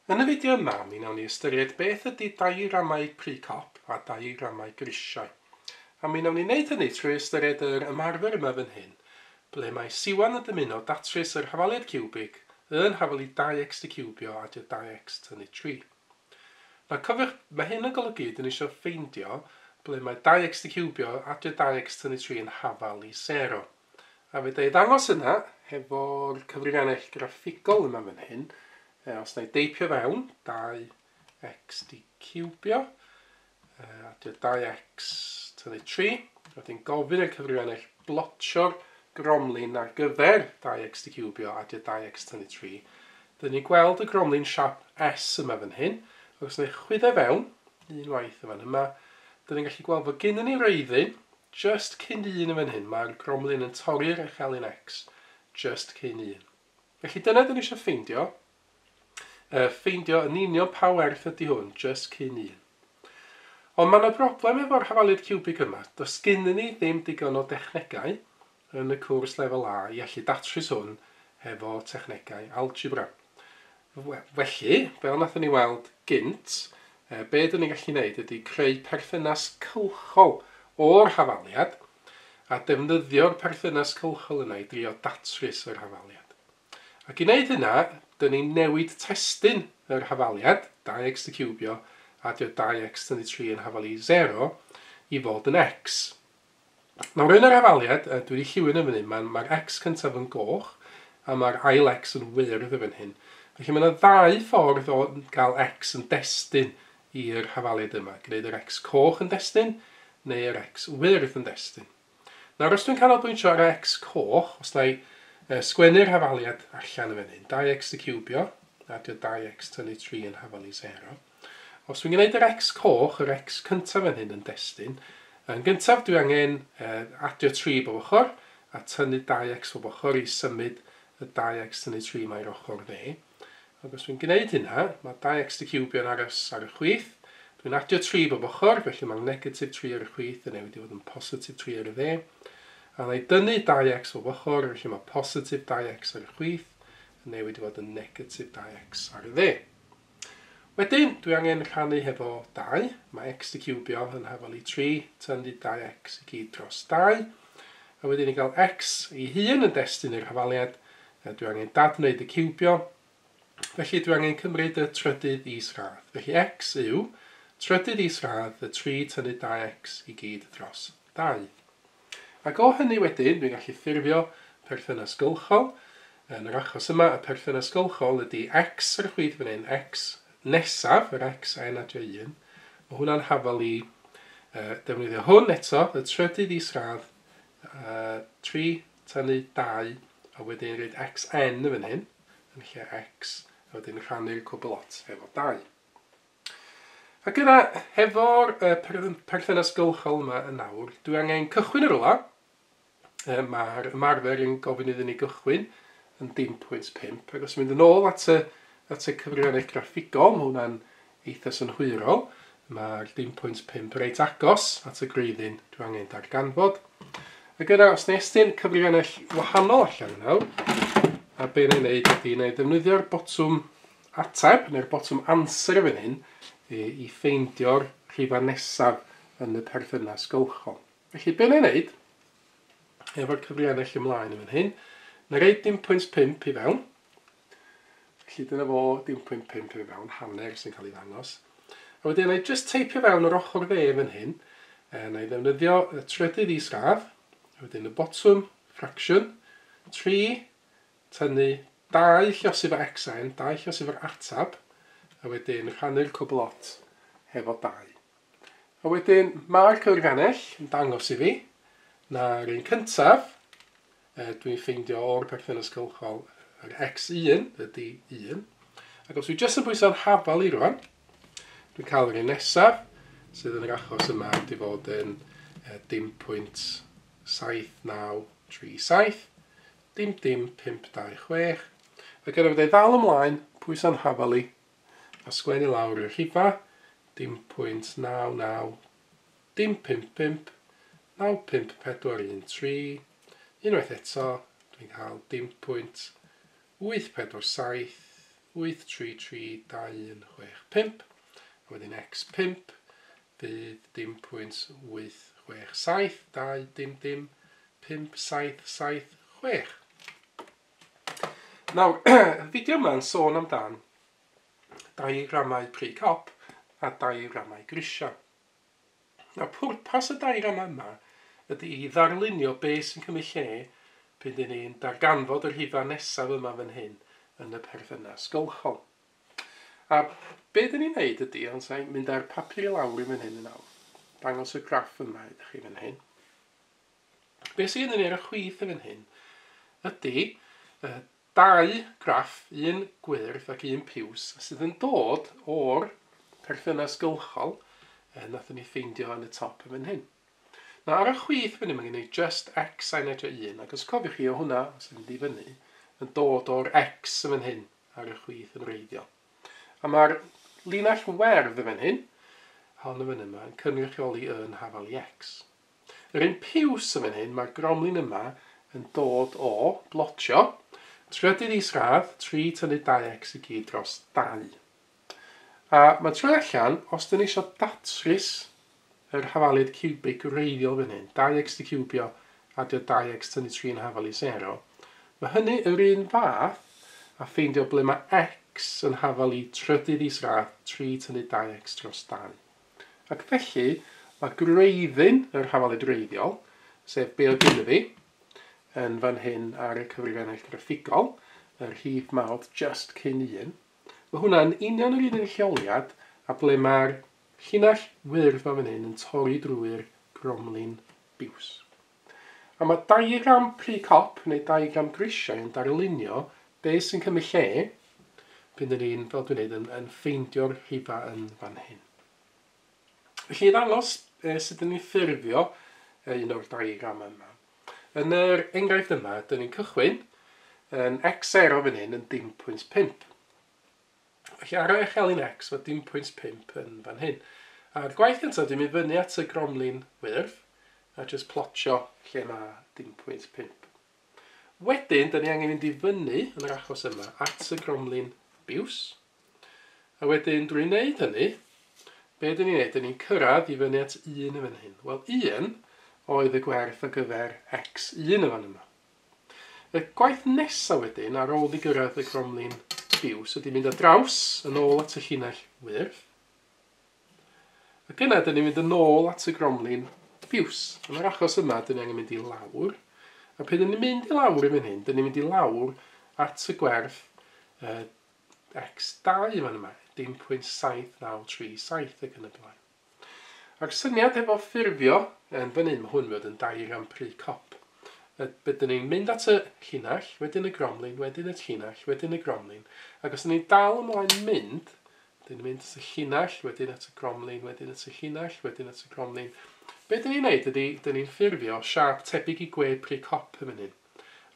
Yn y fideo yma, mi wnawn ni ystyried beth ydy diagramau pry-cop a diagramau grisiau. A mi wnawn ni wneud hynny trwy ystyried yr ymarfer yma fan hyn, ble mae Siwan yn dymuno datrys yr hafaliad ciwbig yn hafal i 2x di ciwbio adio 2x tynnu 3. Nawr cofiwch, mae hyn yn golygu dyn ni eisiau ffeindio ble mae 2x di ciwbio adio 2x tynnu 3 yn hafal i 0. A fedra i ddangos yna hefo'r cyfrifiannell graffigol yma fan hyn. Os na i deipio fewn 2x di ciwbio, adio 2x tynnu 3, wedyn gofyn i'r cyfrifiannell blotio'r gromlin ar gyfer 2x di ciwbio adio 2x tynnu 3. Dyn ni'n gweld y gromlin siap S yma fan hyn. Ac os na i chwyddo fewn, unwaith yn fan yma, dyn ni'n gallu gweld fod gynnon ni wreiddyn just cyn 1 yn fan hyn. Mae'r gromlin yn torri'r echelin X just cyn 1. Felly dyna dyn ni eisiau ffeindio. Ffeindio yn union pa werth ydy hwn, just cyn 1. Ond mae yna broblem efo'r hafaliad ciwbig yma. Does gynnon ni ddim digon o dechnegau yn y cwrs lefel A i allu datrys hwn hefo technegau algebra. Felly, fel nathon ni weld gynt, be dyn ni'n gallu gwneud ydy creu perthynas cylchol o'r hafaliad a defnyddio'r perthynas cylchol yna i drio datrys yr hafaliad. Ac i wneud hynna, dyn ni'n newid testun yr hafaliad, 2x di ciwbio, adio 2x tynnu 3 yn hafal i 0, i fod yn x. Nawr yn yr hafaliad, dwi wedi lliwio yn fan hyn, mae'r x cyntaf yn goch, a mae'r ail x yn wyrdd yn fan hyn. Felly mae yna ddau ffordd o gael x yn destun i'r hafaliad yma. Gwneud yr x coch yn destun, neu yr x wyrdd yn destun. Nawr os dwi'n canolbwyntio ar x coch, os na i sgwennu'r hafaliad allan yn fan hyn, 2x di ciwbio, adio 2x tynnu 3 yn hafal i 0. Os dwi'n gwneud yr x coch, yr x cyntaf fan hyn yn destun, yn gyntaf dwi angen adio 3 bob ochr, a tynnu 2x bob ochr i symud y 2x tynnu 3 mae'r ochr dde. Ac os dwi'n gwneud hynna, mae 2x di ciwbio yn aros ar y chwith, dwi'n adio 3 bob ochr, felly mae'r negatif 3 ar y chwith yn newid i fod yn positif 3 ar y dde. A na i dynnu 2x bob ochr, felly mae positif 2x ar y chwith yn newid i fod yn negatif 2x ar y dde. Wedyn, dwi angen rhannu hefo 2. Mae x di ciwbio yn hafal i 3, tynnu 2x i gyd dros 2. A wedyn i gael x ei hun yn destun i'r hafaliad, dwi angen dadwneud y ciwbio. Felly dwi angen cymryd y trydydd isradd. Felly x yw trydydd isradd y 3 tynnu 2x i gyd dros 2. Ac o hynny wedyn, dwi'n gallu ffurfio perthynas gylchol. Yn yr achos yma, y perthynas gylchol ydy x ar y chwith fan hyn, x nesaf, yr x n adio 1. Mae hwnna'n hafal i defnyddio hwn eto, y trydydd isradd, 3 tynnu 2, a wedyn rhaid xn yn fan hyn, yn lle x, a wedyn rhannu'r cwbl lot efo 2. Ac yna, hefo'r perthynas gylchol yma yn nawr, dwi angen cychwyn yr ola. Mae'r ymarfer yn gofyn iddyn ni gychwyn yn 0.5. Ac os mynd yn ôl at y cyfrifiannell graffigol, mae hwnna'n eitha synhwyrol. Mae'r 0.5 reit agos at y gwreiddyn dwi angen darganfod. Ac yna, os na estyn cyfrifiannell wahanol allan nawr, a be na i wneud ydy na i ddefnyddio'r botwm ateb, neu'r botwm answer fan hyn, i ffeindio'r rhifau nesaf yn y perthynas gylchol. Felly be na i wneud, efo'r cyfrifiannell ymlaen yn fan hyn, na reid 0.5 i fewn. Felly dyna fo 0.5 i fewn, hanner sy'n cael ei ddangos. A wedyn na i just teipio fewn yr ochr dde fan hyn, na i ddefnyddio y trydydd isradd, a wedyn y botwm fraction, 3 tynnu 2 lluosif o xn, 2 lluosif o'r atab, a wedyn rhannu'r cwbl lot hefo 2. A wedyn mae'r cyfrifiannell yn dangos i fi na'r un cyntaf, dwi'n ffeindio o'r perthynas cylchol yr x1 ydy 1. Ac os dwi jyst yn pwyso'n hafal i rwan, dwi'n cael yr un nesaf, sydd yn yr achos yma wedi fod yn 0.7937, dim dim 526. Ac yna fydda i ddal ymlaen, pwyso'n hafal i, a sgwennu lawr i'r rhifa, 0.99, dim 55, 95413, unwaith eto, dwi'n cael 0.847, 833 216 5. A wedyn x5 fydd dim pwynt 8 6 7 2 dim dim 5 7 7 6. Nawr, y fideo yma'n sôn amdan diagramau pry-cop a diagramau grisiau. Nawr, pwrpas y diagramau yma ydy i ddarlunio beth sy'n cymryd lle pryd dyn ni'n darganfod y rhifau nesaf yma fan hyn yn y perthynas gylchol. A be dyn ni'n neud ydy, ond sa'n mynd â'r papur i lawr i fan hyn yn awr, dangos y graff yma iddo chi fan hyn. Be sydd gennym ni ar y chwith yn fan hyn ydy dau graff, un gwyrdd ac un piws, sydd yn dod o'r perthynas gylchol nathon ni ffeindio yn y top yn fan hyn. Nawr ar y chwith fan hyn mae gen i just x sin edrych 1, ac os cofiwch chi o hwnna, os yn mynd i fyny, yn dod o'r x yn fan hyn ar y chwith yn wreiddiol. A mae'r linell werdd yn fan hyn, hon yn fan yma, yn cynrychioli yn hafal i x. Yr un piws yn fan hyn, mae'r gromlin yma yn dod o blotio trydydd isradd 3 tynnu 2x i gyd dros 2. A mae troi allan, os dyn ni eisiau datrys yr hafaliad cubic wreiddiol fan hyn, 2x di cubio adio 2x tynnu 3 yn hafal i 0, mae hynny yr un fath a ffeindio ble mae x yn hafal i trydydd isradd 3 tynnu 2x dros 2. Ac felly, mae gwreiddyn yr hafaliad wreiddiol, sef be oedd gynno fi, yn fan hyn ar y cyfrifennell graffigol, yr rhif mawr just cyn 1, mae hwnna'n union yr un lleoliad a ble mae'r llinell wyrdd ma fan hyn yn torri drwy'r gromlin biws. A mae diagram pry-cop neu diagram grisiau yn darlunio beth sy'n cymryd lle pan dyn ni'n, fel dwi'n dweud, yn ffeindio'r rhifau yn fan hyn. Felly i ddangos sut dyn ni'n ffurfio un o'r diagram yma. Yn yr enghraifft yma, dyn ni'n cychwyn yn x0 fan hyn yn dim pwynt 5. Felly ar y echelin x mae dim pwynt 5 yn fan hyn. A'r gwaith gyntaf, dwi'n mynd fyny at y gromlin wyrdd a just plotio lle mae dim pwynt 5. Wedyn, dyn ni angen mynd i fyny yn yr achos yma at y gromlin biws. A wedyn, drwy wneud hynny, be dyn ni'n wneud? Dyn ni'n cyrraedd i fyny at 1 yn fan hyn. Wel, 1 oedd y gwerth ar gyfer x1 yn fan yma. Y gwaith nesaf wedyn, ar ôl i gyrraedd y gromlin biws, ydy mynd ar draws yn ôl at y llinell wyrdd. Ac yna, dyn ni'n mynd yn ôl at y gromlin biws. Yn yr achos yma, dyn ni angen mynd i lawr. A pryd dyn ni'n mynd i lawr i fan hyn, dyn ni'n mynd i lawr at y gwerth x2 fan yma, dim pwynt 7937 ac yn y blaen. A'r syniad efo ffurfio yn fan hyn, mae hwn fod yn diagram pry-cop. Bydden ni'n mynd at y llinell, wedyn y gromlin, wedyn y llinell, wedyn y gromlin. Ac os ni'n dal ymlaen mynd, dyn ni'n mynd at y llinell, wedyn at y gromlin, wedyn at y llinell, wedyn at y gromlin. Be dyn ni'n neud ydy, dyn ni'n ffurfio siâp tebyg i gwe pry-cop yn fan hyn.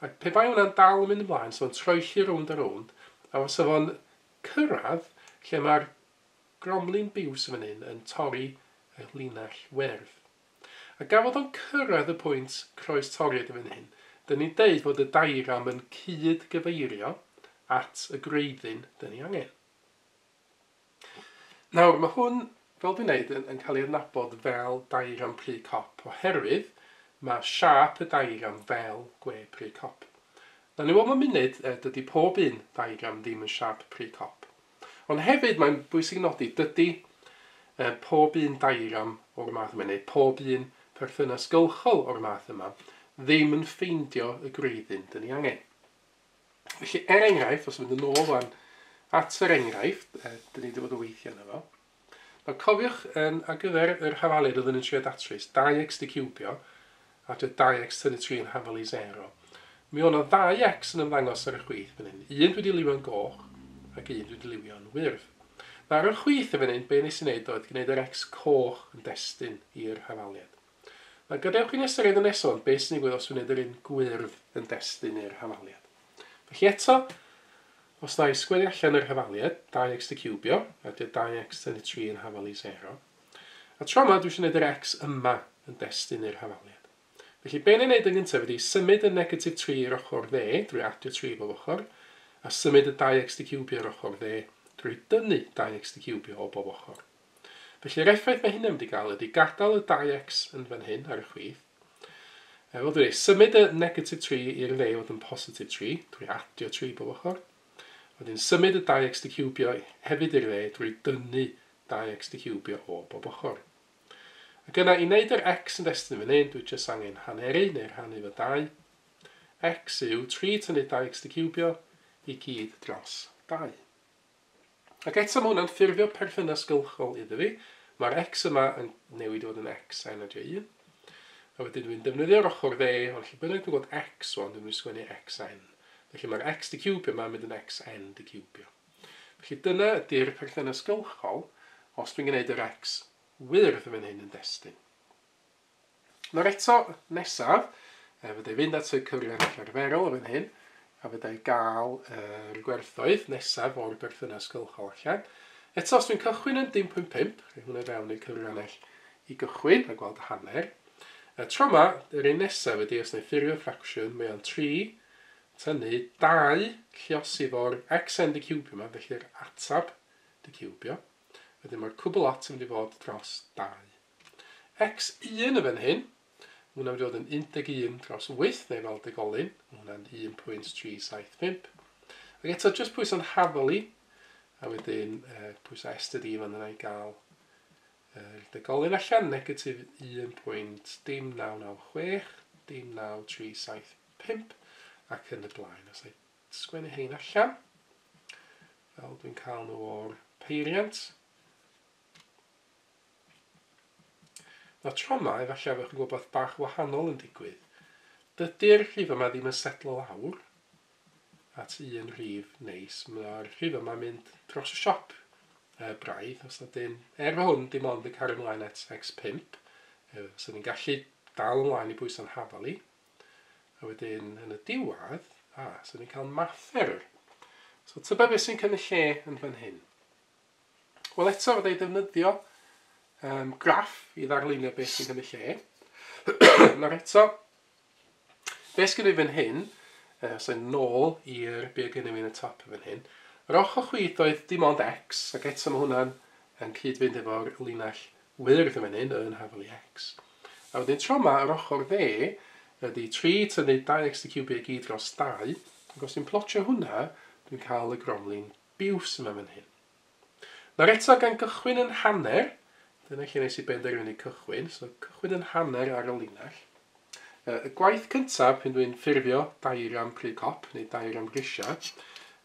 Ac pe bai hwnna'n dal yn mynd ymlaen, so fo'n troelli rownd a rownd, a os fo'n cyrraedd lle mae'r gromlin biws yn fan hyn yn torri y linell werdd. A gafodd o'n cyrraedd y pwynt croes toriad yn fan hyn, dyn ni'n deud fod y diagram yn cyd-gyfeirio at y gwreiddyn dyn ni angen. Nawr, mae hwn, fel dwi'n neud, yn cael ei adnabod fel diagram pry-cop oherwydd mae siâp y diagram fel gwe pry-cop. Nawr, ni weld mewn munud, dydy pob un diagram ddim yn siâp pry-cop. Ond hefyd mae'n bwysig nodi, dydy pob un diagram o'r math yma, neu pob un perthynas gylchol o'r math yma, ddim yn ffeindio y gwreiddyn dyn ni angen. Felly, er enghraifft, os mynd yn ôl wan at yr enghraifft, dyn ni wedi bod yn weithio yna fo. Nawr, cofiwch ar gyfer yr hafaliad oedden ni'n trio datrys, 2x di cubio, a 2x tynnu 3 yn hafal i 0. Mi oedd yna 2x yn ymddangos ar y chwith fan hyn. Un dwi wedi liwio'n goch, ac un dwi wedi liwio'n wyrdd. Nawr, ar y chwith yn fan hyn, be nes i wneud oedd gwneud yr x coch yn destun i'r hafaliad. Nawr, gadewch i ni ystyried yn nesaf, beth sy'n digwydd os dwi'n gwneud yr un gwyrdd yn destun i'r hafaliad. Felly eto, os na i sgwennu allan yr hafaliad, 2x di cubio, a 2x tynnu 3 yn hafal i 0. A tro yma, dwi eisiau gwneud yr x yma yn destun i'r hafaliad. Felly, be ni'n gwneud yn gyntaf ydy symud y negatif 3 i'r ochr dde, drwy adio 3 bob ochr, a symud y 2x di ciwbio ar ochr dde drwy dynnu 2x di ciwbio o bob ochr. Felly yr effaith mae hynny'n mynd i gael ydy gadael y 2x yn fan hyn ar y chwith. Fel dwi'n dweud, symud y negatif 3 i'r dde i fod yn positif 3, drwy adio 3 bob ochr. Wedyn symud y 2x di ciwbio hefyd i'r dde drwy dynnu 2x di ciwbio o bob ochr. Ac yna i wneud yr x yn destun fan hyn, dwi jyst angen haneru neu rhannu fo 2. X yw 3 tynnu 2x di ciwbio i gyd dros 2. Ac eto mae hwnna'n ffurfio perthynas gylchol iddo fi. Mae'r x yma yn newid i fod yn x n adio 1. A wedyn dwi'n defnyddio'r ochr dde, ond lle bynnag dwi'n gweld x wan, dwi'n mynd i sgwennu xn. Felly mae'r x di ciwbio yma yn mynd yn xn di ciwbio. Felly dyna ydy'r perthynas gylchol os dwi'n gwneud yr x wyrdd yn fan hyn yn destun. Nawr eto nesaf, fydda i fynd at y cyfrifiannell arferol yn fan hyn, a fydda i gael yr gwerthoedd nesaf o'r berthynas gylchol allan. Eto, os dwi'n cychwyn yn dim pwynt pump, rhoi hwnna fewn i'r cyfrifiannell i gychwyn a gweld hanner. Y tro yma, yr un nesaf ydy, os wna i ffurfio ffracsiwn, mae o'n 3 tynnu 2 lluosi fo'r xn di ciwbio yma, felly'r atab di ciwbio. Wedyn mae'r cwbl lot yn mynd i fod dros 2. X1 yn fan hyn, mae hwnna'n mynd i fod yn 11 dros 8, neu fel degolyn, mae hwnna'n 1.375. Ac eto, jyst pwyso'n hafal i, a wedyn pwyso S D fan yna i gael yr degolyn allan, negatif 1.0996, dim 9375, ac yn y blaen. Os I sgwennu hein allan, fel dwi'n cael nhw o'r peiriant. Nawr tro yma, efallai fyddwch chi'n gweld beth bach wahanol yn digwydd. Dydy'r rhif yma ddim yn setlo lawr at un rhif neis. Mae'r rhif yma'n mynd dros y siop braidd, os na dim. Er fo hwn, dim ond yn cario ymlaen at x5. So ni'n gallu dal ymlaen i bwyso'n hafal i. A wedyn yn y diwedd, so ni'n cael math error. So tybed beth sy'n cymryd lle yn fan hyn? Wel eto, fydda i ddefnyddio graff i ddarlunio beth sy'n cymryd lle. Nawr eto, beth sgynno fi fan hyn, os ein nôl i'r be gynno fi yn y top fan hyn, yr ochr chwith oedd dim ond x, ac eto mae hwnna'n yn cyd-fynd efo'r linell wyrdd yn fan hyn, yn hafal i x. A wedyn tro yma, yr ochr dde ydy 3 tynnu 2x di ciwbio i gyd dros 2, ac os dwi'n plotio hwnna, dwi'n cael y gromlin biws yma fan hyn. Nawr eto gan gychwyn yn hanner, dyna lle nes i benderfynu cychwyn, so cychwyn yn hanner ar y linell. Y gwaith cyntaf pan dwi'n ffurfio diagram pry cop neu diagram grisiau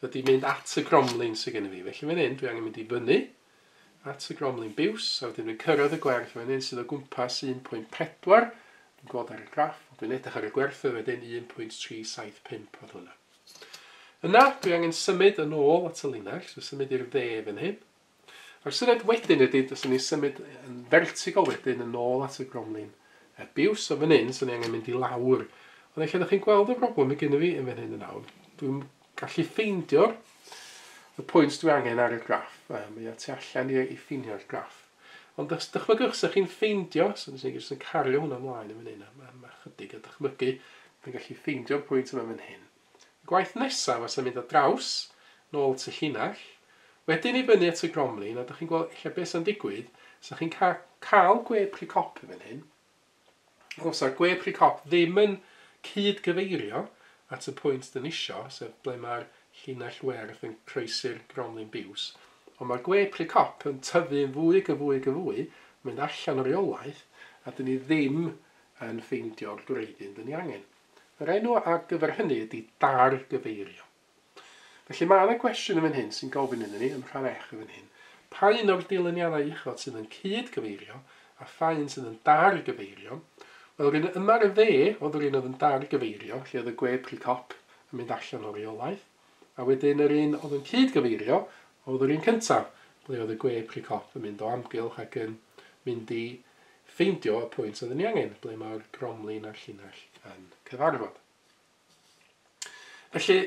ydy mynd at y gromlin sydd gen i fi. Felly fan hyn dwi angen mynd i fyny at y gromlin biws, a wedyn dwi'n cyrraedd y gwerth fan hyn sydd o gwmpas 1.4, dwi'n gweld ar y graff, dwi'n edrych ar y gwerthoedd wedyn 1.375 oedd hwnna. Yna dwi angen symud yn ôl at y linell, so symud i'r dde fan hyn. A'r syniad wedyn ydy, dylsen ni symud yn vertical wedyn yn ôl at y gromlin biws, so fan hyn, so ni angen mynd i lawr. Ond ella ydych chi'n gweld y broblem mae gennym fi yn fan hyn yn awr. Dwi'n gallu ffeindio'r y pwynt dwi angen ar y graff. Mae o tu allan i ffinio'r graff. Ond os dychmygwch, os chi'n ffeindio, so nes i jyst yn cario hwnna ymlaen yn fan hyn, am ychydig a dychmygu, dwi'n gallu ffeindio'r pwynt yma fan hyn. Y gwaith nesaf, os yn mynd ar draws, nôl at y llinell, wedyn i fyny at y gromlin, a dych chi'n gweld ella beth sy'n digwydd, so chi'n cael gwe pry cop yn fan hyn. Os a'r gwe pry cop ddim yn cydgyfeirio at y pwynt dyn isio, sef ble mae'r llinell werdd yn croesi'r gromlin biws, ond mae'r gwe pry cop yn tyfu yn fwy ac yn fwy ac yn fwy, mynd allan o'r reolaeth, a dyn ni ddim yn ffeindio'r gwreiddyn dyn ni angen. Yr enw ar gyfer hynny ydy dargyfeirio. Felly mae yna gwestiwn yn fan hyn sy'n gofyn iddyn ni, yn rhan ech yn fan hyn. Pa un o'r dilyniannau uchod sydd yn cydgyfeirio a pha un sydd yn dargyfeirio? Wel, yr un yma ar y dde oedd yr un oedd yn dargyfeirio, lle oedd y gwe pry cop yn mynd allan o'r reolaeth. A wedyn yr un oedd yn cydgyfeirio oedd yr un cyntaf, ble oedd y gwe pry cop yn mynd o amgylch ac yn mynd i ffeindio y pwynt oedd ni angen, ble mae'r gromlin a'r llinell yn cyfarfod. Felly,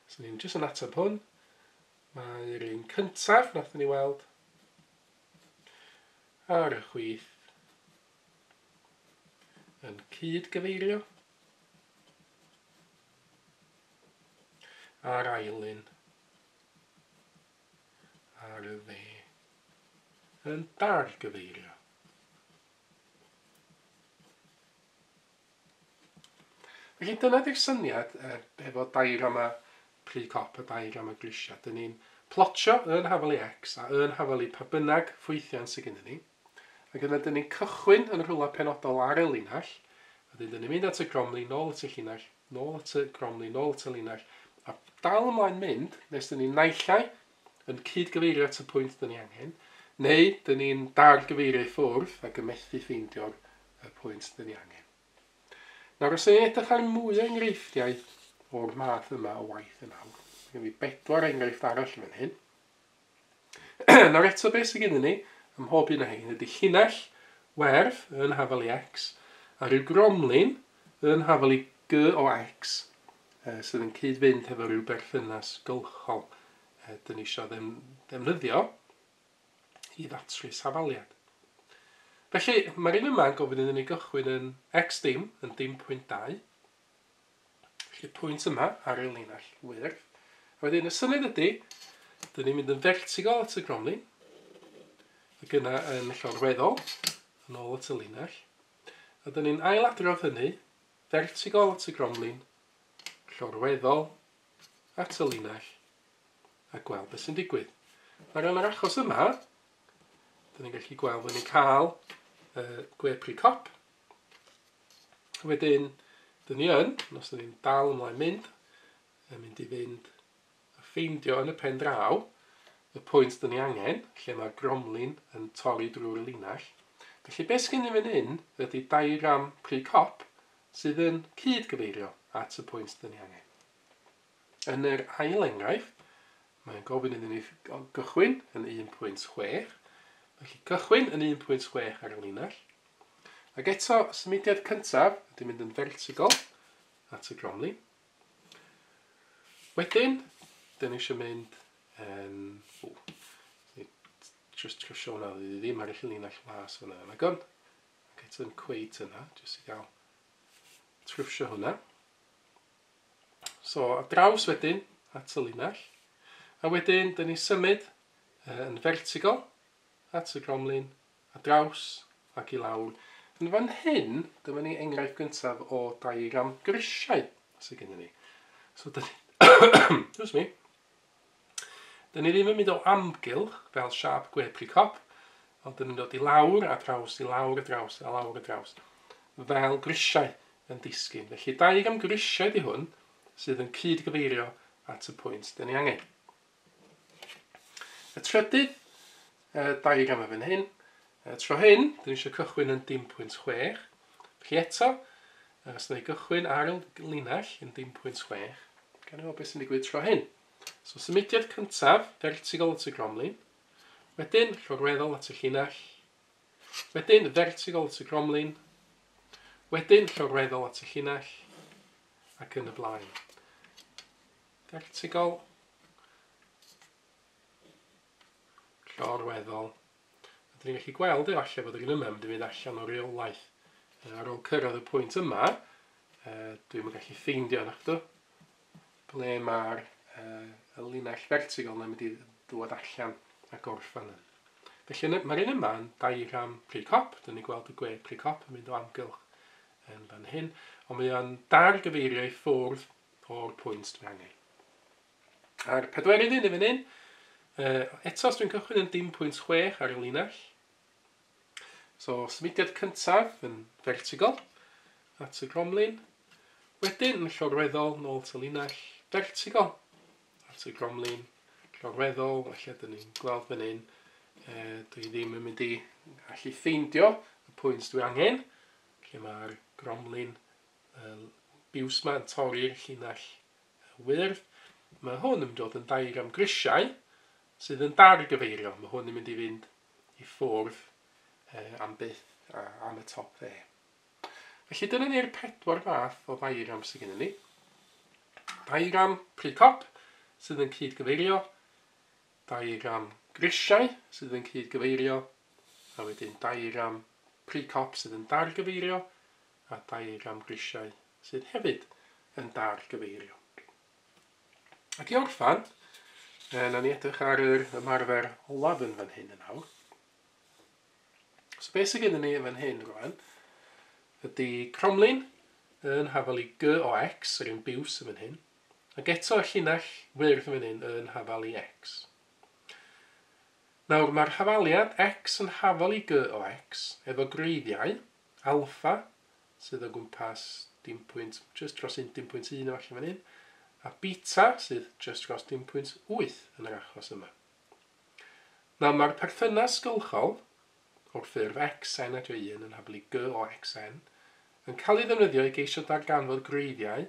so ni'n jyst yn ateb hwn. Mae'r un cyntaf nathon ni weld ar y chwith yn cydgyfeirio. a'r ail un ar y dde yn dargyfeirio. Felly dyna di'r syniad efo diagramau pry cop a diagramau grisiau. Dyn ni'n plotio yn hafal i x a yn hafal i pa bynnag ffwythiant sydd gennym ni. Ac yna dyn ni'n cychwyn yn rhywle penodol ar y linell. A wedyn dyn ni'n mynd at y gromlin, nôl at y llinell, nôl at y gromlin, nôl at y linell, a dal ymlaen mynd nes dyn ni'n naill ai yn cydgyfeirio at y pwynt dyn ni angen, neu dyn ni'n dargyfeirio i ffwrdd ac yn methu ffeindio'r pwynt dyn ni angen. Nawr, os ni'n edrych ar mwy o enghreifftiau o'r math yma o waith yn awr, mae gen fi bedwar enghraifft arall yn fan hyn. Nawr eto beth sydd gennym ni ym mhob un o hein ydy llinell werdd yn hafal i x a rhyw gromlin yn hafal i g o x sydd yn cyd-fynd hefo rhyw berthynas gylchol dyn ni eisiau ddefnyddio i ddatrys hafaliad. Felly, mae'r un yma yn gofyn iddyn ni gychwyn yn x dim, yn dim pwynt 2. Felly, pwynt yma ar y linell wyrdd. A wedyn y syniad ydy, dyn ni'n mynd yn fertigol at y gromlin, ac yna yn llorweddol, yn ôl at y linell. A dyn ni'n ailadrodd hynny, fertigol at y gromlin, llorweddol at y linell, a gweld beth sy'n digwydd. Nawr yn yr achos yma, dyn ni'n gallu gweld bod ni'n cael gwe pry cop. Wedyn, dyn ni yn, os dyn ni'n dal ymlaen mynd, yn mynd i fynd a ffeindio yn y pen draw y pwynt dyn ni angen, lle mae'r gromlin yn torri drwy'r linell. Felly beth sgen i fan hyn ydy diagram pry cop sydd yn cydgyfeirio at y pwynt dyn ni angen. Yn yr ail enghraifft, mae'n gofyn iddyn ni gychwyn yn 1.6. Felly cychwyn yn 1.6 ar y linell. Ac eto, symudiad cyntaf ydy mynd yn vertigol at y gromlin. Wedyn, dyn ni eisiau mynd yn... Just trwsio hwnna, ddim ar y linell las fyna. Ac on, ac eto'n cweit yna, jyst i gael trwsio hwnna. So, a draws wedyn at y linell. A wedyn, dyn ni symud yn vertigol at y gromlin, a draws ac i lawr. Yn fan hyn, dyma ni enghraifft gyntaf o diagram grisiau sydd gennym ni. So, dyn ni, excuse me, dyn ni ddim yn mynd o amgylch fel siâp gwe pry cop, ond dyn ni'n dod i lawr a draws, i lawr a draws, a lawr a draws, fel grisiau yn disgyn. Felly, diagram grisiau di hwn sydd yn cydgyfeirio at y pwynt dyn ni angen. Y trydydd diagram fan hyn, tro hyn, dyn ni eisiau cychwyn yn dim pwynt 6. Felly eto, os wna i gychwyn ar y linell yn dim pwynt 6, gan i weld beth sy'n digwydd tro hyn. So, symudiad cyntaf, vertigol at y gromlin, wedyn llorweddol at y llinell, wedyn vertigol at y gromlin, wedyn llorweddol at y llinell, ac yn y blaen. Vertigol, llorweddol. A dyn ni'n gallu gweld efallai fod yr un yma yn mynd i fynd allan o reolaeth. Ar ôl cyrraedd y pwynt yma, dwi'm yn gallu ffeindio nachdw ble mae'r y linell vertigol yna'n mynd i ddod allan a gorffan yn. Felly mae'r un yma yn diagram pry cop, dyn ni'n gweld y gwe pry cop yn mynd o amgylch yn fan hyn, ond mae o'n dargyfeirio i ffwrdd o'r pwynt dwi angen. A'r pedwerydd un i fan hyn, eto os dwi'n cychwyn yn dim pwynt 6 ar y linell, so symudiad cyntaf yn vertigol at y gromlin, wedyn yn llorweddol nôl at y linell, vertigol at y gromlin, llorweddol, felly dyn ni'n gweld fan hyn, dwi ddim yn mynd i allu ffeindio y pwynt dwi angen, lle mae'r gromlin biws ma yn torri'r llinell wyrdd. Mae hwn yn dod yn diagram grisiau sydd yn dargyfeirio. Mae hwn yn mynd i fynd i ffwrdd am byth am y top dde. Felly dyna ni'r pedwar fath o ddiagram sydd gennym ni. Diagram pry cop sydd yn cydgyfeirio, diagram grisiau sydd yn cydgyfeirio, a wedyn diagram pry cop sydd yn dargyfeirio, a diagram grisiau sydd hefyd yn dargyfeirio. Ac i orffan, nawn ni edrych ar yr ymarfer olaf yn fan hyn yn awr. So beth sydd gennym ni yn fan hyn rwan ydy cromlin yn hafal i g o x, yr un biws yn fan hyn, ac eto y llinell wyrdd yn fan hyn yn hafal i x. Nawr mae'r hafaliad x yn hafal i g o x efo gwreiddiau alfa sydd o gwmpas dim pwynt, just dros 1.1 efallai fan hyn, a beta sydd just dros 0.8 yn yr achos yma. Nawr mae'r perthynas gylchol o'r ffurf xn adio 1 yn hafal i g o xn yn cael ei ddefnyddio i geisio darganfod gwreiddiau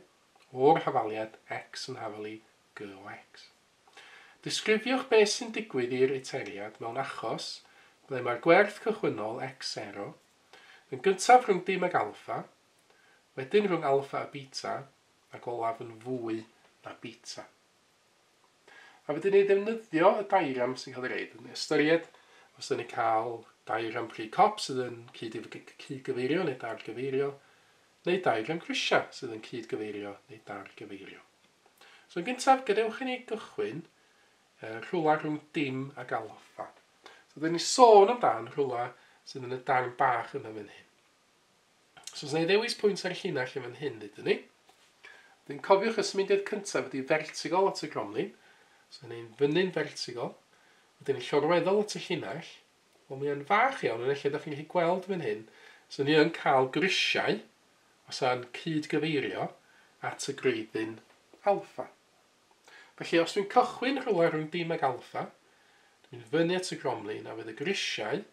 o'r hafaliad x yn hafal i g o x. Disgrifiwch beth sy'n digwydd i'r iteriad mewn achos ble mae'r gwerth cychwynnol x0 yn gyntaf rhwng dim ag alfa, wedyn rhwng alfa a beta, ac olaf yn fwy na beta. A wedyn ni ddefnyddio y diagram sy'n cael ei reid yn ystyried os ydyn ni cael diagram pry-cop sydd yn cydgyfeirio neu dargyfeirio, neu diagram grisiau sydd yn cydgyfeirio neu dargyfeirio. So yn gyntaf, gadewch i ni gychwyn rhywle rhwng dim ag alfa. So dyn ni sôn amdan rhywle sydd yn y darn bach yma fan hyn. So os wna i ddewis pwynt ar y llinell yn fan hyn, dydyn ni. Dyn cofiwch y symudiad cyntaf ydy vertigol at y gromlin. So ni'n fyny'n vertigol. Wedyn ni llorweddol at y llinell. Wel, mae o'n fach iawn, yn lle ydych chi'n gallu gweld fan hyn. So ni yn cael grisiau, os a'n cydgyfeirio, at y gwreiddyn alfa. Felly, os dwi'n cychwyn rhywle rhwng dim ag alfa, dwi'n fyny at y gromlin a fydd y grisiau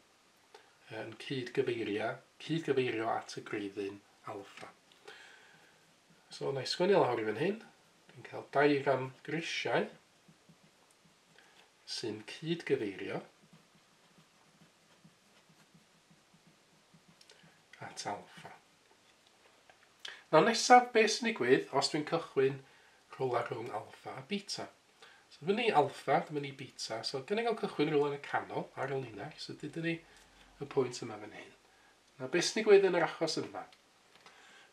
yn cydgyfeirio at y gwreiddyn alfa. So, na i sgwennu lawr i fan hyn. Dwi'n cael diagram grisiau sy'n cydgyfeirio at alfa. Nawr nesaf, beth sy'n digwydd os dwi'n cychwyn rhywle rhwng alfa a beta? So dyma ni alfa, dyma ni beta. So gynna i gael cychwyn rhywle yn y canol ar y linell. So dydyn ni y pwynt yma fan hyn. Nawr beth sy'n digwydd yn yr achos yma?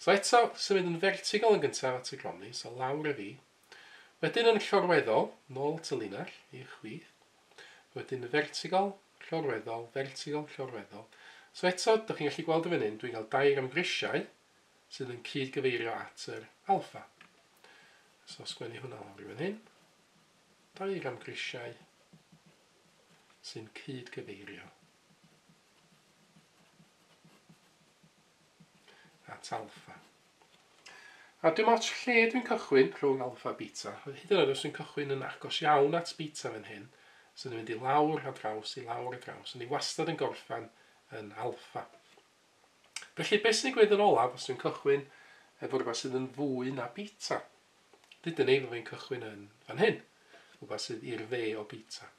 So eto, symud yn vertigol yn gyntaf at y gromlin, so lawr y fi. Wedyn yn llorweddol, nôl at y linell, i'r chwith. Wedyn vertigol, llorweddol, vertigol, llorweddol. So eto, dych chi'n gallu gweld yn fan hyn, dwi'n cael diagram grisiau sydd yn cydgyfeirio at yr alfa. So sgwennu hwnna lawr i fan hyn. Diagram grisiau sy'n cydgyfeirio at alfa. A dim ots lle dwi'n cychwyn rhwng alfa a beta. Hyd yn oed os dwi'n cychwyn yn agos iawn at beta fan hyn, so ni'n mynd i lawr a draws, i lawr a draws, a ni wastad yn gorffan yn alfa. Felly, beth sy'n digwydd yn olaf os dwi'n cychwyn efo rhywbeth sydd yn fwy na beta? Dydyn ni, fi'n cychwyn yn fan hyn, rhywbeth sydd i'r dde o beta.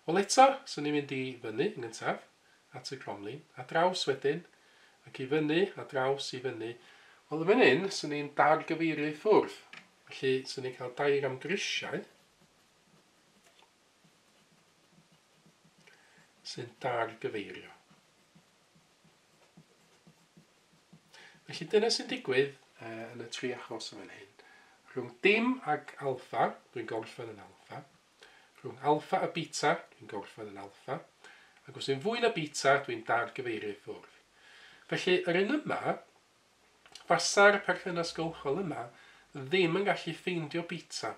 Wel eto, so ni'n mynd i fyny yn gyntaf, at y gromlin, a draws wedyn, ac i fyny, a draws i fyny. Wel, yn fan hyn, so ni'n dargyfeirio i ffwrdd. Felly, so ni'n cael diagram grisiau sy'n dargyfeirio. Felly dyna sy'n digwydd yn y tri achos yn fan hyn. Rhwng dim ag alfa, dwi'n gorffen yn alfa. Rhwng alfa a beta, dwi'n gorffen yn alfa. Ac os dwi'n fwy na beta, dwi'n dargyfeirio i ffwrdd. Felly, yr un yma, fasa'r perthynas gylchol yma ddim yn gallu ffeindio beta.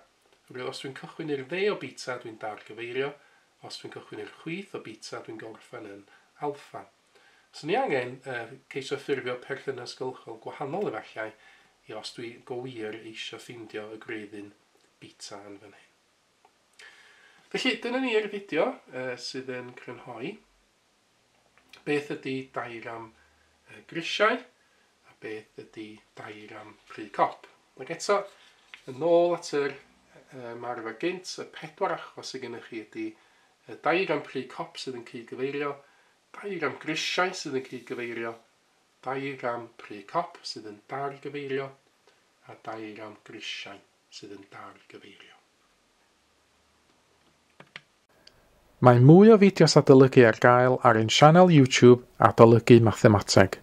Os dwi'n cychwyn i'r dde o beta, dwi'n dargyfeirio. Os dwi'n cychwyn i'r chwith o beta, dwi'n gorffen yn alfa. So ni angen ceisio ffurfio perthynas gylchol gwahanol efallai i os dwi go wir eisiau ffeindio y gwreiddyn beta yn fan hyn. Felly, dyna ni'r fideo sydd yn crynhoi beth ydy diagram grisiau a beth ydy diagram pry-cop. Ac eto, yn ôl at yr ymarfer gynt, y pedwar achos sydd gennych chi ydy diagram pry-cop sydd yn cydgyfeirio, diagram grisiau sydd yn cydgyfeirio, diagram pry-cop sydd yn dargyfeirio, a diagram grisiau sydd yn dargyfeirio. Mae mwy o fideos adolygu ar gael ar ein sianel YouTube Adolygu Mathemateg.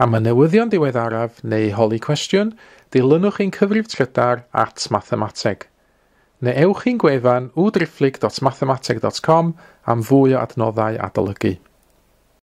Am y newyddion diweddaraf neu holi cwestiwn, dilynwch ein cyfrif Trydar @mathemateg. Neu ewch i'n gwefan www.mathemateg.com am fwy o adnoddau adolygu.